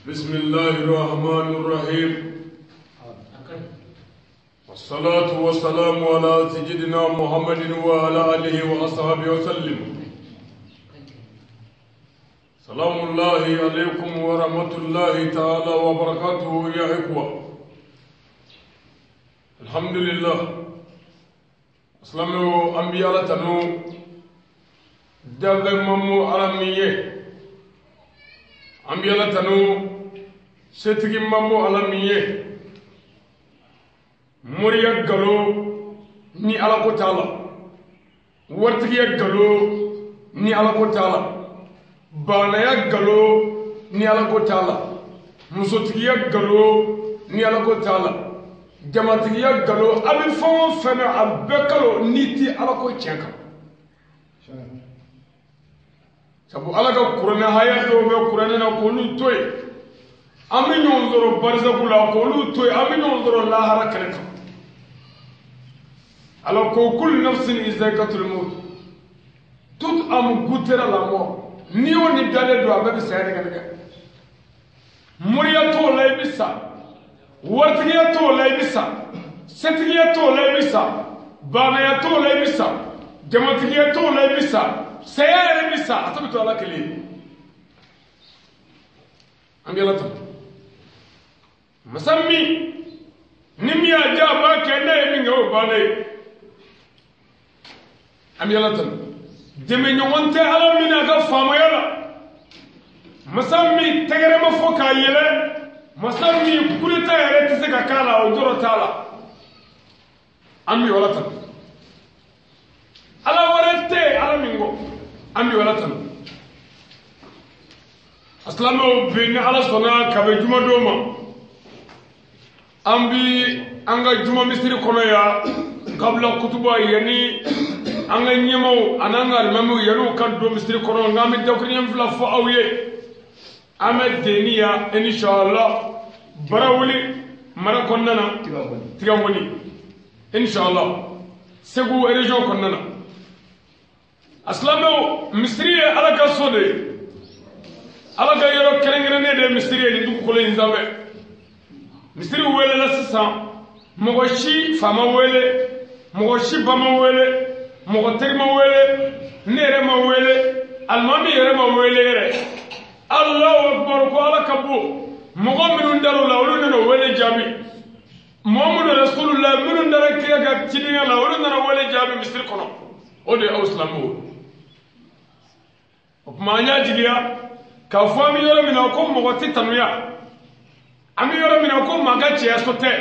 بسم الله الرحمن الرحيم. والصلاة والسلام على سيدنا محمد وعلى آله وأصحابه وسلم. سلام الله عليكم ورحمة الله تعالى وبركاته يا إخوة. الحمد لله. Silamɛw, an bi Ala tanu, danfɛn mamu Ala min ye. An bi Ala tanu, setigi mamu Ala min ye. Moriya galo ni Ala ko t'a la, waritigiya galo ni Ala ko t'a la, baanaya galo ni Ala ko t'a la, musotigiya galo ni Ala ko t'a la, jamatigiya galo, a bɛ fɛn o fɛn na, a bɛɛ kalo n'i ti Ala ko tiɲɛ kan. Sabu Ala ka kuranɛ haya dɔw bɛ kuranɛ na k'olu to yen, an bɛ ɲɔgɔn sɔrɔ barisaku la k'olu to yen, an bɛ ɲɔgɔn sɔrɔ lahara kɛnɛ kan. Ala ko kul nafsin izakatul maut, toute âme goûtera la mort. Ni o ni dalen don, a bɛɛ bɛ saya nɛgɛ nɛgɛ. Moriya t'o la, i bɛ sa. Waritigiya t'o la, i bɛ sa. Setigiya t'o la, i bɛ sa. Baanaya t'o la, i bɛ sa. Jamatigiya t'o la, i bɛ sa. Saya yɛrɛ bɛ sa, a tɔ bɛ to Ala kelen ye. An bɛ Ala tanu. Masa min ni min y'a diya, a b'a kɛ, n'a ye min kɛ, o bannen ye. An bɛ Ala tanu. Dɛmɛɲɔgɔn tɛ Ala min n'a ka faamaya la. Masa min tɛgɛrɛ ma fɔ k'a yɛlɛ, masa min kudeta yɛrɛ tɛ se ka k'a la, o jɔrɔ t'a la. An bɛ Ala tanu. Ala wɛrɛ tɛ yen Ala min kɔ, an bɛ Ala tanu. A silamɛw, bi ni Ala sɔnna ka bɛn jumadon ma, an bi an ka juma misiri kɔnɔ yan kabila kutuba, yanni an ka ɲɛmaw an'an ka alimamiw yan'u ka don misiri kɔnɔ, nka an bɛ dakuruɲɛ fila fɔ aw ye. An bɛ deni yan inshallah, Barawuli mara kɔnɔna na, Tigangoni inshallah, Segu région kɔnɔna na. A silamɛw, misiri ye Ala ka so de ye, Ala ka yɔrɔ kɛrɛnkɛrɛnnen de ye misiri ye nin dugukolo in sanfɛ. Misiri welela sisan, mɔgɔ si fa ma wele, mɔgɔ si ba ma wele, mɔgɔ teri ma wele, ne yɛrɛ ma wele, alimami yɛrɛ ma wele yɛrɛ. Allahu akbar, ko Ala ka bon. Mɔgɔ minnu dar'o la, olu nana wele jaabi. Muhammadu Rasulullah, minnu dara kira ka cidenya la, olu nana wele jaabi misiri kɔnɔ. O de ye aw silamɛw ye. O tuma, an y'a jigiya k'a fɔ an bɛ yɔrɔ min na ko mɔgɔ tɛ tanuya, an bɛ yɔrɔ min na ko maa ka cɛya so tɛ.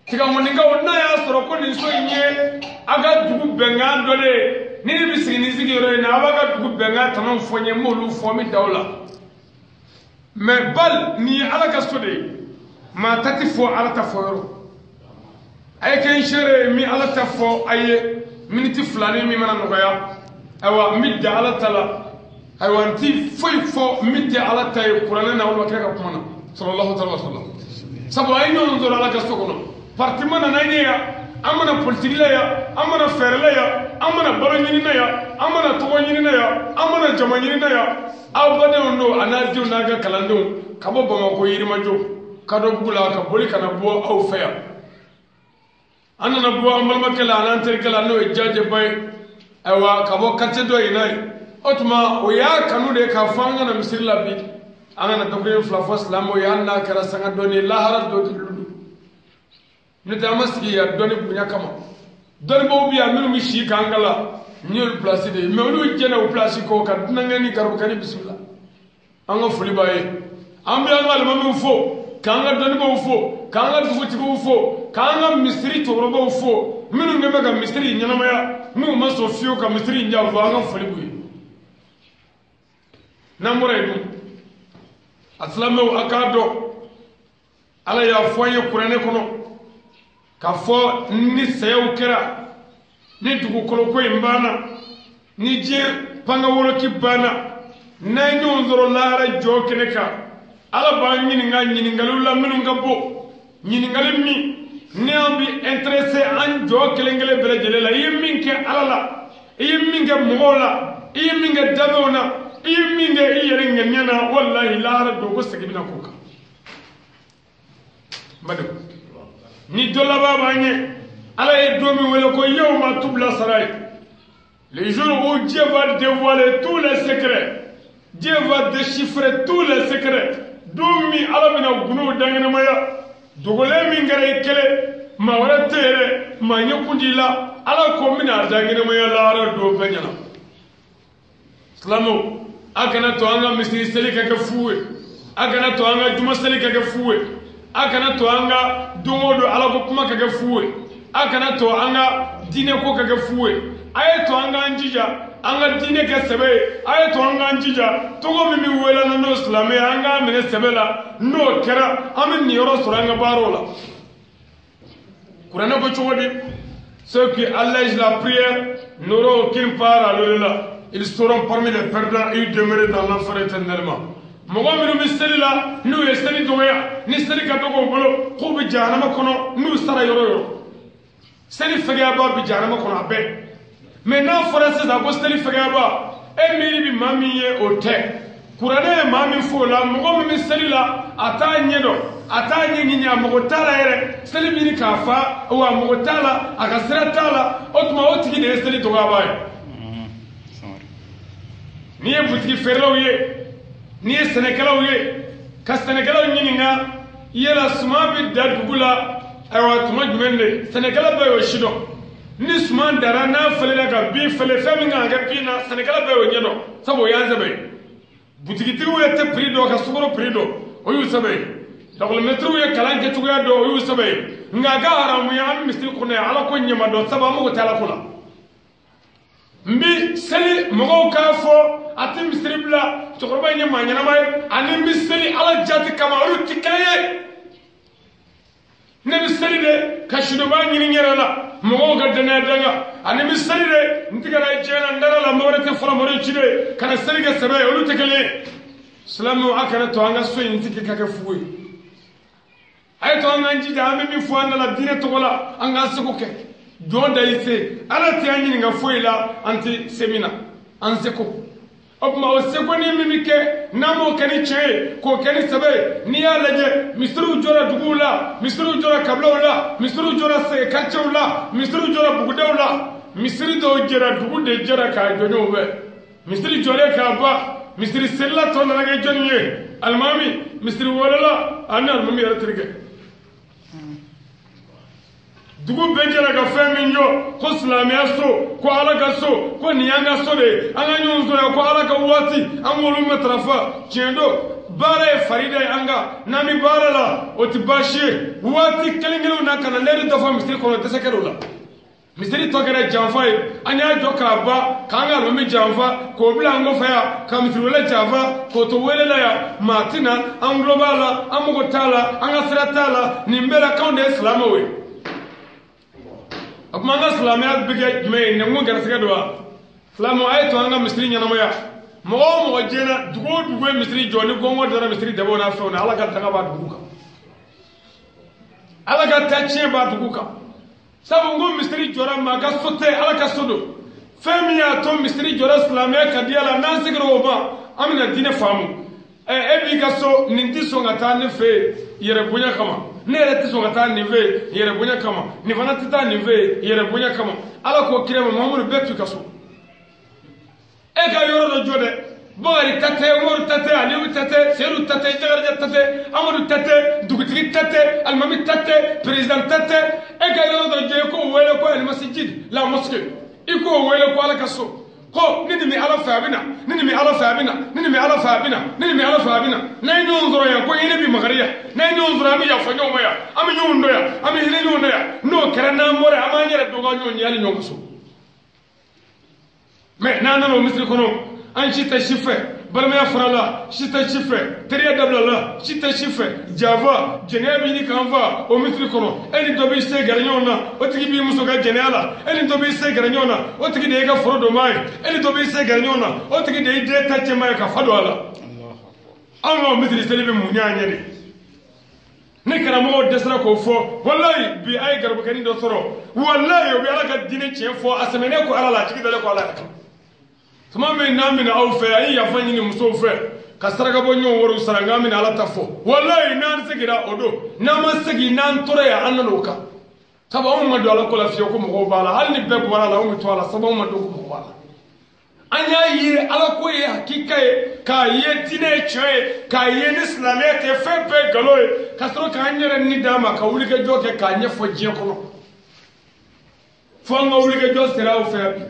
Tigaŋɔnikaw, n'a y'a sɔrɔ ko nin so in ye a ka dugu bɛnkan dɔ de ye, ni ne bɛ sigi nin sigiyɔrɔ in na, a b'a ka dugu bɛnkan tɔnɔ fɔ n ye, n b'olu fɔ, n bɛ da o la. Mɛ bal nin ye Ala ka so de ye, maa ta ti fɔ Ala ta fɔ yɔrɔ. A ye kɛ n seere ye min Ala ta fɔ a ye miniti fila ni min mana nɔgɔya. Ayiwa, n bɛ da Ala ta la. Ayiwa, n ti foyi fɔ min tɛ Ala ta ye kuranɛ na walima kira ka kuma na sallallahu alaihi wa sallam. Sabu a ye ɲɔgɔn sɔrɔ Ala ka so kɔnɔ. Parti mana n'an ye yan, an mana politiki la yan, an mana fɛɛrɛ la yan, an mana balo ɲini na yan, an mana tɔgɔ ɲini na yan, an mana jama ɲini na yan. Aw badenw don, a n'a denw n'a ka kalandenw ka bɔ Bamakɔ, Yirimajɔ, Kadɔbugu la, ka boli ka na bɔ aw fɛ yan. An nana bɔ an balimakɛ la an'an terikɛ la, n'o ye Jajɛba ye. Ayiwa, ka bɔ quartier dɔ in na yen. O tuma, o y'a kanu de k'a fɔ an ka na misiri la bi, an ka na dakuruɲɛ fila fɔ silamɛw ye, hali n'a kɛra sanga dɔɔni ye, lahara dɔ tɛ lulu. N'o tɛ, an ma sigi yan dɔnni bonya kama. Dɔnnibaaw bɛ yan minnu bɛ si k'an kala, nin y'olu place de ye, mɛ olu jɛnna o place kɔ ka dunankɛ ni garibukɛ ni bisimila. An ka foli b'a ye. An bɛ an ka alimamiw fo, k'an ka dɔnnibaaw fo, k'an ka dugutigiw fo, k'an ka misiri cɛkɔrɔbaw fo, minnu kɛn bɛ ka misiri in ɲɛnamaya, n'u ma sɔn fiyewu ka misiri in janfa. An ka foli b'u ye. N'an bɔra yen dun, a silamɛw, a k'a dɔn Ala y'a fɔ an ye kuranɛ kɔnɔ k'a fɔ ni sayaw kɛra, ni dugukolo ko in banna, ni diɲɛ pangawoloki banna, n'an ye ɲɔgɔn sɔrɔ lahara jɔ kɛnɛ kan, Ala b'an ɲininka ɲininkaliw la minnu ka bon, ɲininkali min ni an bi intéressé an jɔ kelen kelen bɛɛ lajɛlen la. I ye min kɛ Ala la, i ye min kɛ mɔgɔw la, i ye min kɛ dabew na, i ye min kɛ i yɛrɛ ŋaniya na, walahi lahara don ko segin bɛna k'o kan. Badenw ni dɔ laban b'an ɲɛ Ala ye don min wele ko yawma tubla sarair, le jour où Dieu va dévoiler tous les secrets, Dieu va déchiffrer tous les secrets. Don min Ala bɛna gundow dankɛnɛmaya, dogolen min kɛra i kelen, maa wɛrɛ tɛ yen dɛ, maa ɲɛkun t'i la, Ala ko n bɛna a dankɛnɛmaya lahara don bɛɛ ɲɛna. Silamɛw, a kana to an ka misiri seli ka kɛ fu ye, a kana to an ka juma seli ka kɛ fu ye, a kana to an ka don o don Ala ko kuma ka kɛ fu ye, a kana to an ka diinɛ ko ka kɛ fu ye. A ye to an k'an jija an ka diinɛ kɛ sɛbɛ ye, a ye to an k'an jija tɔgɔ min bɛ wele an na n'o silamɛ ye, an k'a minɛ sɛbɛ la. N'o kɛra, an bɛ niyɔrɔ sɔrɔ an ka baaraw la. Kuranɛ ko cogo di? Ceux qui allègent la prière n'auront aucune part à l'au-delà. Ils seront parmi les perdants et ils demeureront dans l'enfer éternellement. Mɔgɔ minnu bɛ seli la, n'u ye seli dɔgɔya, ni seli ka dɔgɔ u bolo, k'u bɛ jahanama kɔnɔ n'u sara yɔrɔ o yɔrɔ. Seli fɛgɛyaba bɛ jahanama kɔnɔ a bɛɛ. Mais n'a fɔra sisan ko seli fɛgɛyaba, e miiri bɛ maa min ye, o tɛ. Kuranɛ ye maa min fɔ o la, mɔgɔ min bɛ seli la, a t'a ɲɛ dɔn, a t'a ɲɛɲini, a mago t'a la yɛrɛ, seli bɛ ɲini k'a fa, wa a mago t'a la, a ka sira t'a la, o tuma o tigi de ye seli dɔgɔyaba ye. N'i ye butigi feerelaw ye, n'i ye sɛnɛkɛlaw ye, ka sɛnɛkɛlaw ɲininka yala suman bɛ da dugu la, ayiwa tuma jumɛn de, sɛnɛkɛla bɛɛ y'o si dɔn. Ni suman dara, n'a falenna ka bin falen, fɛn min kan ka kɛ bin na, sɛnɛkɛla bɛɛ y'o ɲɛdɔn, sabu o y'an sɛbɛ ye. Butigitigiw ye te prix dɔn, ka sukaro prix dɔn, o y'u sɛbɛ ye. Lakɔlimɛtiriw ye kalan kɛcogoya dɔn, o y'u sɛbɛ ye. Nka a ka haramuya an bɛ misiri kɔnɔ yan, Ala ko ɲɛma dɔn, sabu an mago tɛ Ala ko la. N bi seli, mɔgɔw k'a fɔ a tɛ misiri bila, cɛkɔrɔba in ye maa ɲɛnama ye, ani n bɛ seli Ala jati kama, olu tɛ kelen ye. Ne bɛ seli de ka sidɔnba ɲini n yɛrɛ la, mɔgɔw ka danaya danga, ani n bɛ seli de n tigɛra diɲɛ na, n dara la, mɔgɔ wɛrɛ tɛ fɔlɔ, mɔgɔ ci de ka na seli kɛ sɛbɛ ye, olu tɛ kelen ye. Silamɛw, a kana to an ka so in tigi ka kɛ fu ye. A ye to an k'an jija, an bɛ min fɔ an da la diinɛ tɔgɔ la, an k'an seko kɛ. Jɔn da i se, Ala tɛ an ɲininka foyi la, an tɛ se min na, an seko. O tuma o seko ni min bɛ kɛ, n'an m'o kɛ ni tiɲɛ ye, k'o kɛ ni sɛbɛ ye, n'i y'a lajɛ, misiriw jɔra duguw la, misiriw jɔra kabilaw la, misiriw jɔra quartierw la, misiriw jɔra bugudaw la. Misiri dɔw jɛra, dugu de jɛra k'a jɔ ɲɔgɔn fɛ. Misiri jɔlen k'a ban, misiri selila tɔ nana kɛ jɔnni ye? Alimami. Misiri welela ani alimami yɛrɛ terikɛ. Dugu bɛɛ jɛra ka fɛn min jɔ, ko silamɛya so, ko Ala ka so, ko nin y'an ka so de ye, an ka ɲɔgɔn sɔrɔ yan, ko Ala ka waati an k'olu matarafa. Tiɲɛ don, baara ye farida ye an kan, n'an bɛ baara la o tɛ baasi ye. Waati kelen kelenw na ka na lɛri dafa misiri kɔnɔ, dɛsɛ kɛra o la. Misiri tɔ kɛra janfa ye, an y'a jɔ k'a ban, k'an ka alimami janfa, k'o bila an kɔfɛ yan, ka misiri wele janfa, k'o to wele la yan, maa tɛ na, an tulo b'a la, an mago t'a la, an ka sira t'a la, nin bɛɛ la k'anw de ye silamɛw ye. O tuma an ka silamɛya bɛ kɛ jumɛn ye? Nɛnkun garisigɛ don wa? Silamɛw, a ye to an ka misiri ɲɛnamaya. Mɔgɔ o mɔgɔ diɲɛ na, dugu o dugu ye misiri jɔ, ni gɔngɔn dara misiri dabaw n'a fɛnw na, Ala ka daga b'a dugu kan, Ala ka ta tiɲɛ b'a dugu kan. Sabu n ko misiri jɔra, maa ka so tɛ, Ala ka so don. Fɛn min y'a to misiri jɔra, silamɛya ka di a la, n'an seginna o ma, an bɛna diinɛ faamu. E b'i ka so, nin tɛ sɔn ka taa ne fɛ yen yɛrɛ bonya kama, ne yɛrɛ tɛ sɔn ka taa nin fɛ yen yɛrɛ bonya kama, nin fana tɛ taa nin fɛ yen yɛrɛ bonya kama. Ala ko kira ma, Mahamadu, bɛɛ t'u ka so. E ka yɔrɔ dɔ jɔ dɛ, Bakari ta tɛ, Umaru ta tɛ, Aliyu ta tɛ, Seyidu ta tɛ, Jakarija ta tɛ, Amadu ta tɛ, dugutigi ta tɛ, alimami ta tɛ, président ta tɛ. E ka yɔrɔ dɔ jɔ, i k'o wele ko alimasijid, la mosquée, i k'o wele ko Ala ka so. Ko ni nin bɛ Ala fɛ a bɛ na, ni nin bɛ Ala fɛ a bɛ na, ni nin bɛ Ala fɛ a bɛ na, ni nin bɛ Ala fɛ a bɛ na. N'an ye ɲɔgɔn sɔrɔ yan, ko hinɛ bɛ makari yan, n'an ye ɲɔgɔn sɔrɔ, an bɛ yafa ɲɔgɔn ma yan, an bɛ ɲɔgɔn dɔn yan, an bɛ hinɛ ɲɔgɔn na yan. N'o kɛra, n'an bɔra yan, an b'an yɛrɛ dɔgɔya ɲɔgɔn ye hali ɲɔgɔn ka so. Mais n'an nana o misiri kɔnɔ, an si tɛ si fɛ, balimaya farala, si tɛ si fɛ, teriya dabilala, si tɛ si fɛ, janfa, jɛnɛya bɛ ɲini k'an fa o misiri kɔnɔ. E ni dɔ b'i se gɛrɛ ɲɔgɔn na, o tigi b'i muso ka jɛnɛya la. E ni dɔ b'i se gɛrɛ ɲɔgɔn na, o tigi de y'i ka foro donbaa ye. E ni dɔ b'i se gɛrɛ ɲɔgɔn na, o tigi de y'i den ta cɛman ye ka fa don a la. Anw ka o misiri seli bɛ mun ɲɛ an ɲɛ de? Ni karamɔgɔw dɛsɛra k'o fɔ, walayi bi a ye garibukɛnin dɔ sɔrɔ, walayi o bɛ Ala ka diinɛ tiɲɛ fɔ, a sɛmɛnen ko Ala la, a jigi dalen ko Ala yɛrɛ kan. Tuma min n'an bɛna aw fɛ, a ye yafa ɲini musow fɛ ka saraka bɔ ɲɔgɔn wariw sara, nk'an bɛna Ala ta fɔ. Walayi n'an seginna o don, n'an ma segin n'an tora yan, an nan'o kan. Sabu anw ma don Ala ko la fiyewu ko mɔgɔw b'a la, hali ni bɛɛ bɔra a la, anw bɛ to a la, sabu anw ma don ko mɔgɔw b'a la. An y'a ye Ala ko ye hakika ye, k'a ye diinɛ ye tiɲɛ ye, k'a ye ni silamɛya tɛ fɛn bɛɛ nkalon ye, ka sɔrɔ k'an yɛrɛ ni d'a ma ka wulikajɔ kɛ k'a ɲɛfɔ diɲɛ kɔnɔ. Fo an ka wulikajɔ sera aw fɛ yan bi.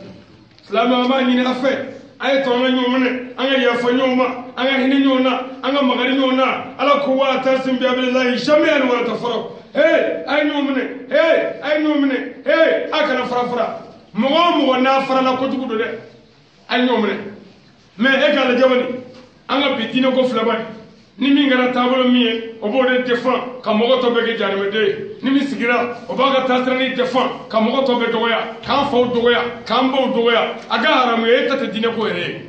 Silamɛ an b'a ɲini a fɛ, a ye to an ka ɲɔgɔn minɛ, an ka yafa ɲɔgɔn ma, an ka hinɛ ɲɔgɔn na, an ka makari ɲɔgɔn na. Ala ko wa tasimu bi hablillahi jami'an wa la tafarraqu. Hey, a ye ɲɔgɔn minɛ, hey, a ye ɲɔgɔn minɛ, hey, a kana fara fara. Mɔgɔ o mɔgɔ n'a farala kojugu don dɛ, a ye ɲɔgɔn minɛ. Mɛ e k'a lajɛ bani, an ka bi diinɛ ko fila bani, ni min kɛra taabolo min ye, o b'o de défend ka mɔgɔ tɔ bɛɛ kɛ jahanamɛden ye. Ni min sigira, o b'a ka taasiranin défend ka mɔgɔ tɔ bɛɛ dɔgɔya, k'an faw dɔgɔya, k'an baw dɔgɔya. A ka haramu ye, e ta tɛ diinɛ ko yɛrɛ ye.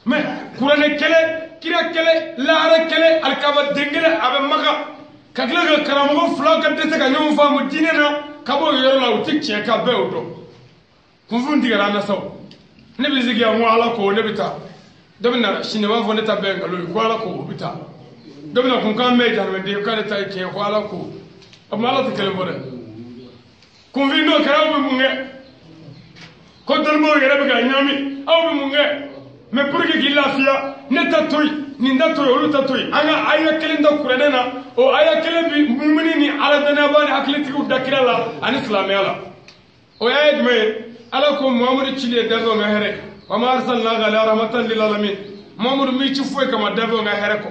Mɛ kuranɛ kɛlɛ, kira kɛlɛ, lahara kɛlɛ, alikaba den kɛlɛ, a bɛ Maka ka tila ka karamɔgɔ fila ka dɛsɛ ka ɲɔgɔn faamu diinɛ na ka bɔ o yɔrɔ la, u ti tiɲɛ kan, bɛɛ y'o dɔn. Kunfin tigɛra an na sa o. Ne bɛ sigi yan ko Ala ko ne bɛ taa. Dɔ bɛ na sini b'a fɔ ne ta bɛɛ nkalon ye ko Ala ko o bɛ taa. Dɔ bɛ na kun k'an bɛɛ ye jahanamɛden ye k'ale ta ye tiɲɛ ye ko Ala ko. O tuma Ala tɛ kelen fɔ dɛ. Kunfin n'o kɛra aw bɛ mun kɛ? Ko dɔnnibaaw yɛrɛ bɛ ka ɲagami, aw bɛ mun kɛ? Mɛ pour que k'i lafiya, ne ta to yen, nin ta to yen, olu ta to yen. An ka aya kelen da kuranɛ na, o aya kelen bi mumuni ni Ala danayabaa ni hakilitigiw da kira la ani silamɛya la. O y'a ye jumɛn ye? Ala ko Muhamadu cili ye danfɛnw ka hɛrɛ. Wa ma arsalnaka illa rahmatan lil alamin. Muhamadu m'i ci foyi kama danfɛnw ka hɛrɛ kɔ.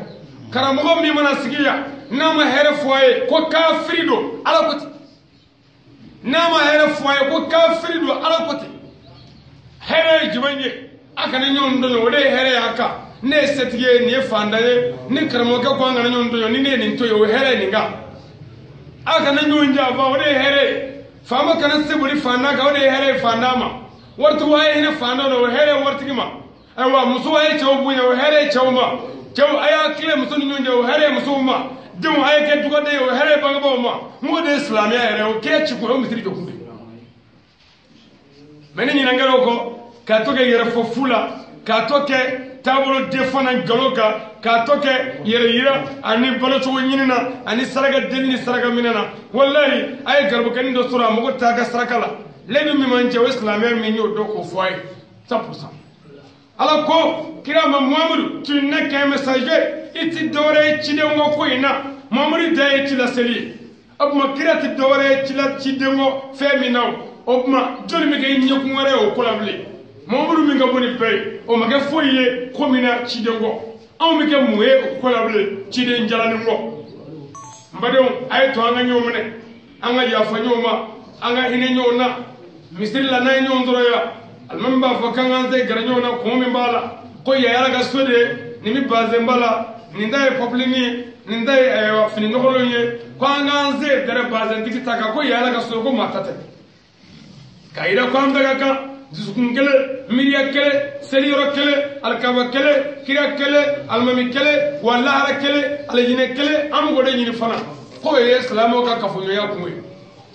Karamɔgɔ min mana sigi yan n'a ma hɛrɛ fɔ a ye ko kafiri don, Ala ko ten. N'a ma hɛrɛ fɔ a ye ko kafiri don, Ala ko ten. Hɛrɛ ye jumɛn ye? A kana ɲɔgɔn tɔɲɔ, o de ye hɛrɛ ye a kan. Ne ye setigi ye, nin ye fantan ye, ni karamɔgɔkɛ ko an kana ɲɔgɔn tɔɲɔ, ni ne ye nin to yen, o ye hɛrɛ ye nin kan. A kana ɲɔgɔn janfa, o de ye hɛrɛ ye. Faama kana se boli fantan kan, o de ye hɛrɛ ye fantan ma. Waritigiw a ye hinɛ fantan na, o ye hɛrɛ ye waritigi ma. Ayiwa musow a ye cɛw bonya, o ye hɛrɛ ye cɛw ma. Cɛw a y'a tile muso ni ɲɔgɔn cɛ, o ye hɛrɛ ye musow ma. Denw a ye kɛ dugaden ye, o ye hɛrɛ ye bangebaaw ma. N k'o de ye silamɛya yɛrɛ ye, o kira ci kun, o ye misiri jɔ kun de ye. Mɛ ni ɲinɛ kɛra o kɔ, k'a to kɛ yɛrɛ fɔ fu la, k'a to kɛ taabolo defana nkalon kan, k'a to kɛ yɛrɛ yira ani balocogo ɲini na ani saraka deli ni saraka minɛ na. Walayi a ye garibukɛnin dɔ sɔrɔ a mago t'a ka saraka la. Layidu min b'an cɛ, o ye silamɛya min y'o dɔn k'o fɔ a ye 100%. Ala ko kira ma Muhamadu, tu n'es qu'un messager, i ti dɔwɛrɛ ye cidenw kɔ ko in na. Muhamadu dan ye ci laseli ye. O tuma kira ti dɔwɛrɛ ye ci la ciden kɔ fɛn min na o. O tuma jɔnni bɛ kɛ i ɲɛkun wɛrɛ ye o ko la bilen? Muhamadu min ka bɔ nin bɛɛ ye, o ma kɛ foyi ye ko min na ciden kɔ. Anw bɛ kɛ mun ye o ko la bilen ciden jalanin kɔ? N badenw, a ye to an ka ɲɔgɔn minɛ, an ka yafa ɲɔgɔn ma, an ka hinɛ ɲɔgɔn na. Misiri la n'an ye ɲɔgɔn sɔrɔ yan, alimami b'a fɔ k'an k'an se gɛrɛ ɲɔgɔn na kun min b'a la, ko yan y'Ala ka so de ye, nin bɛ bazɛnba la, nin ta ye pɔpilini ye, nin ta ye fini nɔgɔlenw ye, ko an k'an se gɛrɛ bazɛntigi ta kan, ko yan y'Ala ka so ye, ko maa ta tɛ. K'a yira ko an bɛɛ ka kan dusukun kelen, miiriya kelen, seliyɔrɔ kelen, alikaba kelen, kira kelen, alimami kelen, wa lahara kelen, alijinɛ kelen, an b'o de ɲini fana. K'o ye silamɛw ka kafoɲɔgɔnya kun ye.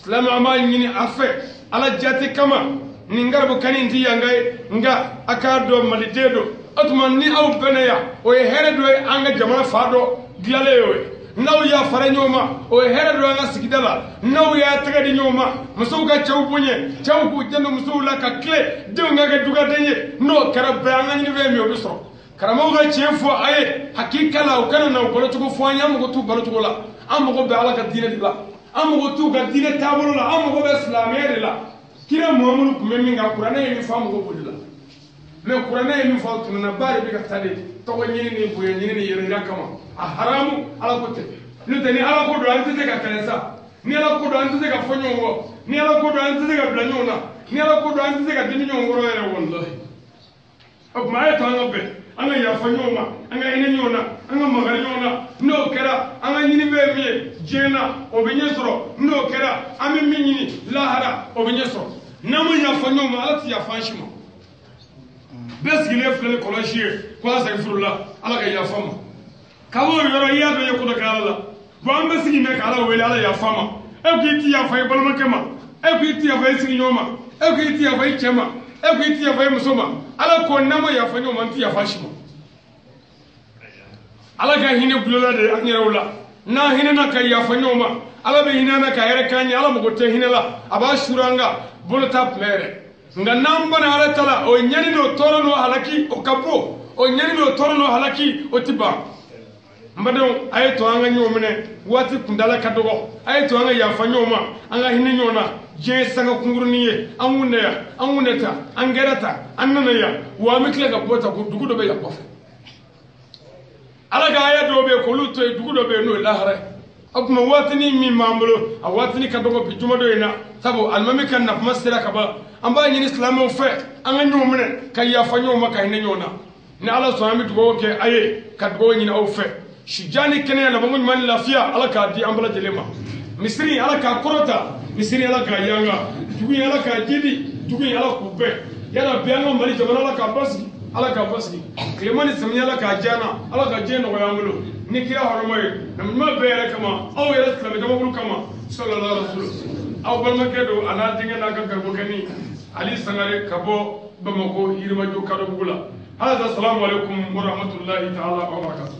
Silamɛ an b'a ɲini a fɛ Ala jate kama, nin garibukani in ti yan ka ye, nka a k'a dɔn maliden don. O tuma ni aw bɛnna yan, o ye hɛrɛ dɔ ye an ka jamana fa dɔ dilanlen ye o ye. N'aw y'a fara ɲɔgɔn ma, o ye hɛrɛ dɔ ye an ka sigida la. N'aw y'a tɛgɛ di ɲɔgɔn ma, musow ka cɛw bonya, cɛw k'u janto musow la ka tile, denw ka kɛ dugaden ye. N'o kɛra bɛɛ, an ka ɲini fɛn min o bɛ sɔrɔ. Karamɔgɔw ka tiɲɛ fɔ a ye hakika la, u kana na u balocogo fɔ an ye, an mago t'u balocogo la, an mago bɛ Ala ka diinɛ de la, an mago t'u ka diinɛ taabolo la, an mago bɛ silamɛya de la. Kira Muhamadu tun bɛ min kan, kuranɛ ye min fɔ, an mago b'o de la. Mɛ kuranɛ ye min fɔ, tununaba de bɛ ka taa de tɔgɔ ɲini ni bonya ɲini ni yɛrɛ yira kama. A haramu Ala ko tɛ. N'o tɛ ni Ala ko don, an tɛ se ka kɛlɛ sa. Ni Ala ko don, an tɛ se ka fɔ ɲɔgɔn kɔ. Ni Ala ko don, an tɛ se ka bila ɲɔgɔn na. Ni Ala ko don, an tɛ se ka dimi ɲɔgɔn kɔrɔ yɛrɛ walahi. O tuma a ye to an ka bɛn, an ka yafa ɲɔgɔn ma, an ka hinɛ ɲɔgɔn na, an ka makari ɲɔgɔn na. N'o kɛra, an ka ɲini fɛn min ye diɲɛ na, o bɛ ɲɛ sɔrɔ. N'o kɛra, an bɛ min ɲini lahara, o bɛ ɲɛ sɔrɔ. N'an ma yafa ɲɔgɔn ma, Ala tɛ yafa an si ma. Bɛɛ sigilen filɛ ni kɔlɔsi ye ko asagifurula, Ala ka yafa ma. Ka b'o yɔrɔ, i y'a dɔn i ye ko dɔ kɛ Ala la. Bon an bɛ sigi mɛ k'Ala wele, Ala yafa ma. E ko i ti yafa i balimakɛ ma, e ko i ti yafa i sigiɲɔgɔn ma, e ko i ti yafa i cɛ ma, E ko i ti yafa i muso ma. Ala ko n'an ma yafa ɲɔgɔn ma, n ti yafa si ma. Ala ka hinɛ gulola de an yɛrɛw la. N'an hinɛna ka yafa ɲɔgɔn ma, Ala bɛ hinɛ an na ka hɛrɛ k'an ye. Ala mago tɛ hinɛ la, a b'a suuru an kan, bolo t'a kunbɛ yɛrɛ. Nka n'an banna Ala ta la, o ɲani n'o tɔɔrɔ n'o halaki, o ka bon. O ɲani n'o tɔɔrɔ n'o halaki, o ti ban. N badenw, a ye to an ka ɲɔgɔn minɛ, waati kuntala ka dɔgɔ. A ye to an ka yafa ɲɔgɔn ma, an ka hinɛ ɲɔgɔn na. Diɲɛ ye sanga kunkurunin ye. An kun tɛ yan, an kun tɛ ta, an kɛra ta, an nana yan, wa an bɛ tila ka bɔ ta ko dugu dɔ bɛ yan kɔfɛ. Ala ka aya dɔw bɛ yen k'olu to yen, dugu dɔ bɛ yen n'o ye lahara ye. O tuma waatinin min b'an bolo, a waatinin ka dɔgɔ bi jumadon in na, sabu alimami ka nakuma sera ka ban. An b'a ɲini silamɛw fɛ, an ka ɲɔgɔn minɛ ka yafa ɲɔgɔn ma, ka hinɛ ɲɔgɔn na. Ni Ala sɔnna, an bɛ dugawu kɛ a ye, ka dugawu ɲini aw fɛ. Sijan ni kɛnɛya, labanko ɲuman ni lafiya, Ala k'a di an bɛɛ lajɛlen ma. Misiri, Ala k'a kɔrɔta. Misiri, Ala k'a yanga. Dugu in, Ala k'a jidi. Dugu in, Ala k'u bɛn. Yala bi an ka Mali jamana, Ala k'a basigi, Ala k'a basigi. Tilema ni samiya, Ala k'a diya an na, Ala ka diɲɛ nɔgɔya an bolo ni kira hɔrɔma ye. Ɲuman bɛɛ yɛrɛ kama, aw yɛrɛ silamɛ jamakulu kama, sallallahu alaihi wasallam. Aw balimakɛ don, a n'a denkɛ n'a ka garibukɛni Ali Sangare ka bɔ Bamakɔ Yirimajɔ Kadɔbugu la. Hada, salamu alaikum wa rahmatullahi ta'ala wa barakatuh.